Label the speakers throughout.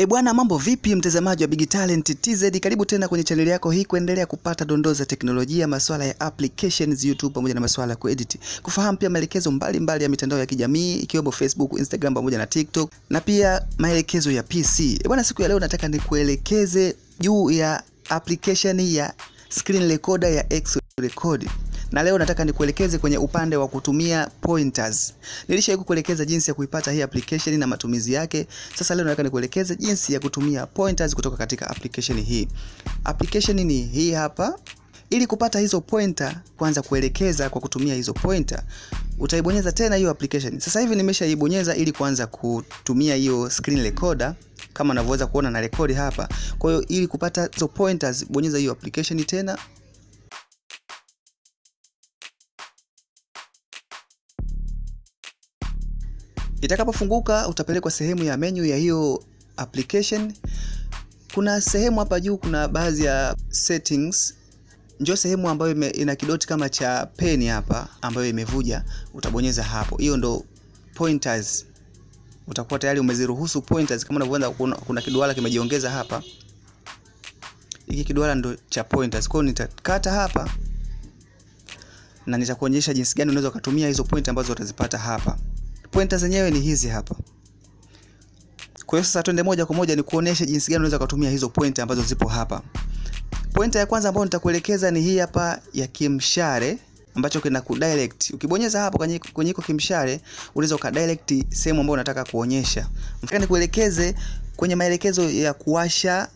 Speaker 1: E bwana, mambo vipi mtazamaji wa Big Talent TZ, karibu tena kwenye chaneli yako hii kuendelea kupata dondoo za teknolojia, masuala ya applications, YouTube pamoja na masuala ya kuedit, kufahamu pia maelekezo mbalimbali ya mitandao ya kijamii ikiwemo Facebook, Instagram pamoja na TikTok na pia maelekezo ya PC. E bwana, siku ya leo nataka nikuelekeze juu ya application ya screen recorder ya XRecord. Na leo nataka nikuelekeze kwenye upande wa kutumia pointers. Nilishawahi kukuelekeza jinsi ya kuipata hii application na matumizi yake. Sasa leo nataka nikuelekeze jinsi ya kutumia pointers kutoka katika application hii. Application ni hii hapa. Ili kupata hizo pointer, kwanza kuelekeza kwa kutumia hizo pointer, utaibonyeza tena hiyo application. Sasa hivi nimeshaibonyeza ili kuanza kutumia hiyo screen recorder kama unavyoweza kuona na rekodi hapa. Kwa hiyo ili kupata hizo pointers, bonyeza hiyo application tena. Itakapofunguka utapelekwa sehemu ya menu ya hiyo application. Kuna sehemu hapa juu kuna baadhi ya settings. Njoo sehemu ambayo ina kidoti kama cha peni hapa ambayo imevuja, utabonyeza hapo. Hiyo ndo pointers. Utakuwa tayari umeziruhusu pointers. Kama unavyoona kuna kiduara kimejiongeza hapa. Hiki kiduara ndo cha pointers. Kwa hiyo nitakata hapa na nitakuonyesha jinsi gani unaweza kutumia hizo pointer ambazo utazipata hapa. Pointers zenyewe ni hizi hapa. Kwa hiyo sasa twende moja kwa moja ni kuonesha jinsi gani unaweza kutumia hizo pointer ambazo zipo hapa. Pointer ya kwanza ambayo nitakuelekeza ni hii hapa ya kimshale ambacho kina kudirect. Ukibonyeza hapo kwenye iko kimshale unaweza ukadirect sehemu ambayo unataka kuonyesha. Mfano nikuelekeze kwenye maelekezo ya kuwasha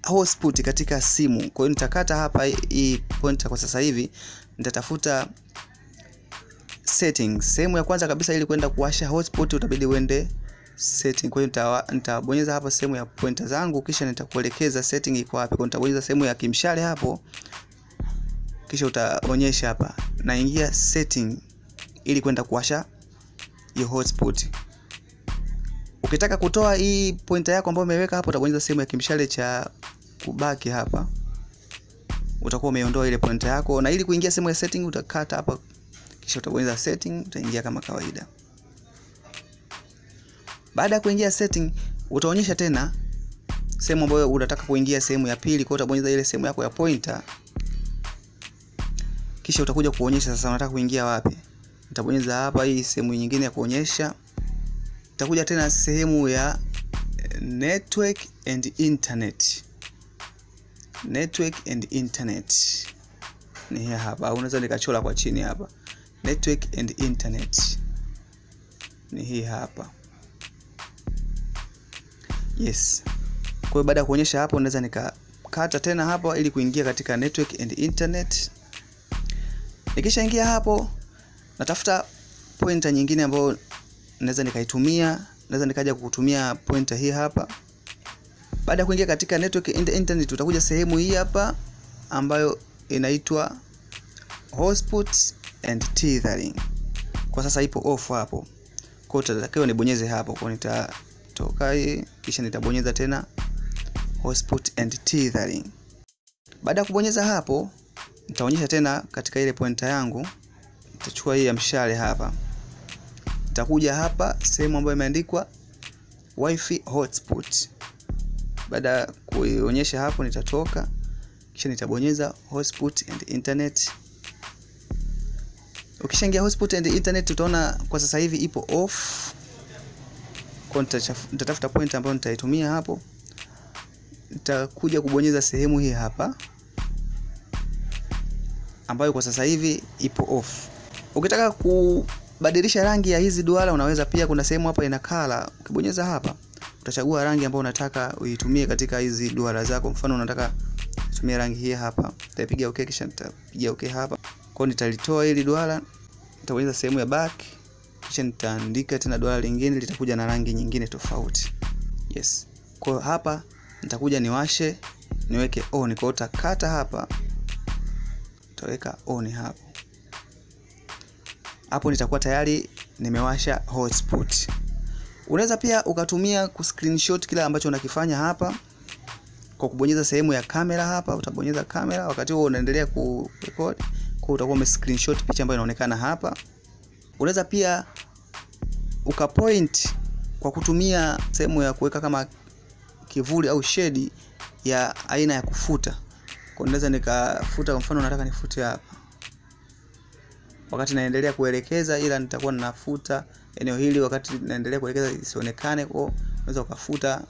Speaker 1: hotspot katika simu. Kwa hiyo nitakata hapa hii pointer kwa sasa hivi, nitatafuta settings. Sehemu ya kwanza kabisa ili kwenda kuwasha hotspot utabidi uende setting. Kwa hiyo nitabonyeza hapa sehemu ya pointer zangu kisha nitakuelekeza setting iko wapi. Kwa hiyo nitabonyeza sehemu ya kimshale hapo kisha utaonyesha hapa. Naingia setting ili kwenda kuwasha hiyo hotspot. Ukitaka kutoa hii pointer yako ambayo umeweka hapo utabonyeza sehemu ya kimshale cha kubaki hapa. Utakuwa umeondoa ile pointer yako, na ili kuingia sehemu ya setting utakata hapa kisha utabonyeza setting, utaingia kama kawaida. Baada ya kuingia setting utaonyesha tena sehemu ambayo unataka kuingia sehemu ya pili. Kwa hiyo utabonyeza ile sehemu yako ya pointer. Kisha utakuja kuonyesha sasa unataka kuingia wapi. Nitabonyeza hapa hii sehemu nyingine ya kuonyesha. Nitakuja tena sehemu ya network and internet. Network and internet ni hapa. Unaweza nikachola kwa chini hapa. Network and internet ni hii hapa. Yes. Kwa hiyo baada ya kuonyesha hapo naweza nikakata tena hapo ili kuingia katika network and internet. Nikishaingia hapo natafuta pointer nyingine ambayo naweza nikaitumia. Naweza nikaja kutumia pointer hii hapa. Baada ya kuingia katika network and internet utakuja sehemu hii hapa ambayo inaitwa hotspot and tethering. Kwa sasa ipo off hapo. Kwa hiyo nitatakiwa nibonyeze hapo. Kwa nitatoka hii kisha nitabonyeza tena hotspot and tethering. Baada ya kubonyeza hapo nitaonyesha tena katika ile pointer yangu. Nitachukua hii ya mshale hapa. Nitakuja hapa sehemu ambayo imeandikwa Wi-Fi hotspot. Baada ya kuionyesha hapo nitatoka kisha nitabonyeza hotspot and internet. Ukishaingia hotspot and internet utaona kwa sasa hivi ipo off. Kwa nitatafuta point ambayo nitaitumia hapo. Nitakuja kubonyeza sehemu hii hapa ambayo kwa sasa hivi ipo off. Ukitaka kubadilisha rangi ya hizi duara unaweza pia, kuna sehemu hapa ina color. Ukibonyeza hapa utachagua rangi ambayo unataka uitumie katika hizi duara zako. Mfano unataka kutumia rangi hii hapa, nitaipiga okay kisha nitapiga okay hapa. Kwa hiyo nitalitoa hili duara, nitabonyeza sehemu ya back kisha nitaandika tena duara lingine litakuja na rangi nyingine tofauti. Yes. Kwa hiyo hapa nitakuja niwashe, niweke on. Kwa hiyo utakata hapa, utaweka on hapo. Hapo nitakuwa tayari nimewasha hotspot. Unaweza pia ukatumia ku screenshot kila ambacho unakifanya hapa kwa kubonyeza sehemu ya kamera hapa. Utabonyeza kamera wakati huo unaendelea kurecord. Kwa utakuwa ume screenshot picha ambayo inaonekana hapa. Unaweza pia ukapoint kwa kutumia sehemu ya kuweka kama kivuli au shade ya aina ya kufuta. Kwa naweza nikafuta, kwa mfano nataka nifute hapa wakati naendelea kuelekeza, ila nitakuwa ninafuta eneo hili wakati naendelea kuelekeza isionekane. Kwa unaweza ukafuta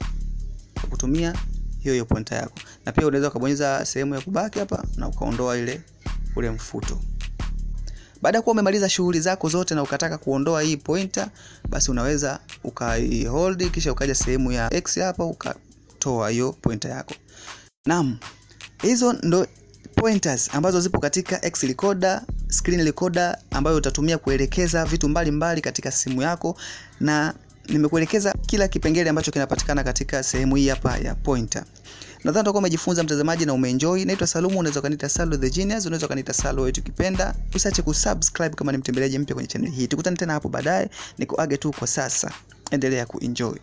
Speaker 1: kwa kutumia hiyo hiyo pointer yako, na pia unaweza ukabonyeza sehemu ya kubaki hapa na ukaondoa ule mfuto. Baada ya kuwa umemaliza shughuli zako zote na ukataka kuondoa hii pointer, basi unaweza ukaihold kisha ukaja sehemu ya X hapa ukatoa hiyo pointer yako. Naam, hizo ndo pointers ambazo zipo katika X Recorder, screen recorder ambayo utatumia kuelekeza vitu mbalimbali katika simu yako, na nimekuelekeza kila kipengele ambacho kinapatikana katika sehemu hii hapa ya pointer. Nadhani utakuwa umejifunza mtazamaji na umeenjoy. Naitwa Salumu, unaweza kaniita Salu the Genius, unaweza kaniita Salu wetu ukipenda. Usiache kusubscribe kama ni mtembeleaji mpya kwenye channel hii. Tukutane tena hapo baadaye, nikuage tu kwa sasa. Endelea kuenjoy.